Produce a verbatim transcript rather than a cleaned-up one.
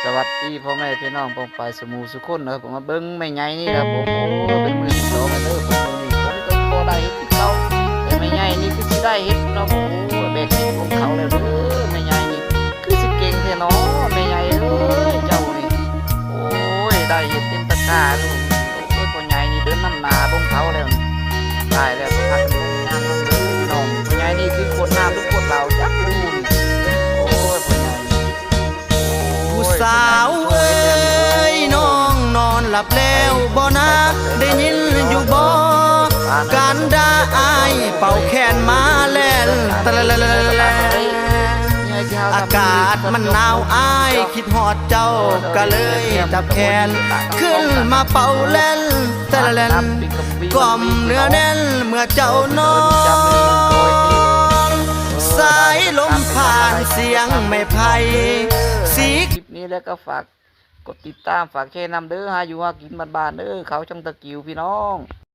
สวัสดีพ่อแม่พี่น้องปองปายสมูสุคนนะครับ ผมมาเบิ่งแม่ใหญ่นี่ครับผม โอ้ เป็นมื้อที่สองแล้วเด้อผม มื้อนี้ผมก็บ่ได้เฮ็ดคือเก่า แต่แม่ใหญ่นี่คือสิได้เฮ็ดเนาะ โอ้ แบกของเขาแล้วเด้อ แม่ใหญ่นี่คือสิเก่งแท้เนาะ แม่ใหญ่เอ้ย เจ้านี่ โอ้ย ได้เฮ็ดเต็มตะกร้าเลย โอ้ย พ่อใหญ่นี่เดินนำหน้าเบิ่งเขาแล้ว ตายแล้ว พักงานเบิ่งเด้อพี่น้อง พ่อใหญ่นี่คือคนหน้าทุกคนเราจักผู้นี่ โอ้ย พ่อใหญ่ ผู้สาวเอ้ย น้องนอนหลับแล้วบ่นะ ได้ยินอยู่บ่ การด่าอ้ายเป่าแคนมาแล่นตะละละละละละ อากาศมันหนาวอ้ายคิดฮอดเจ้า ก็เลยจับแขน ขึ้นมาเป่าแล่นตะละแล่น กล่อมเนื้อแน่นเมื่อเจ้านอน สายลมผ่านเสียงไม้ไผ่ สี คลิปนี้แล้วก็ฝากกดติดตาม ฝากแชร์นำเด้อ หาอยู่หากินบ้านๆเด้อ เขาช่องตะกิวพี่น้อง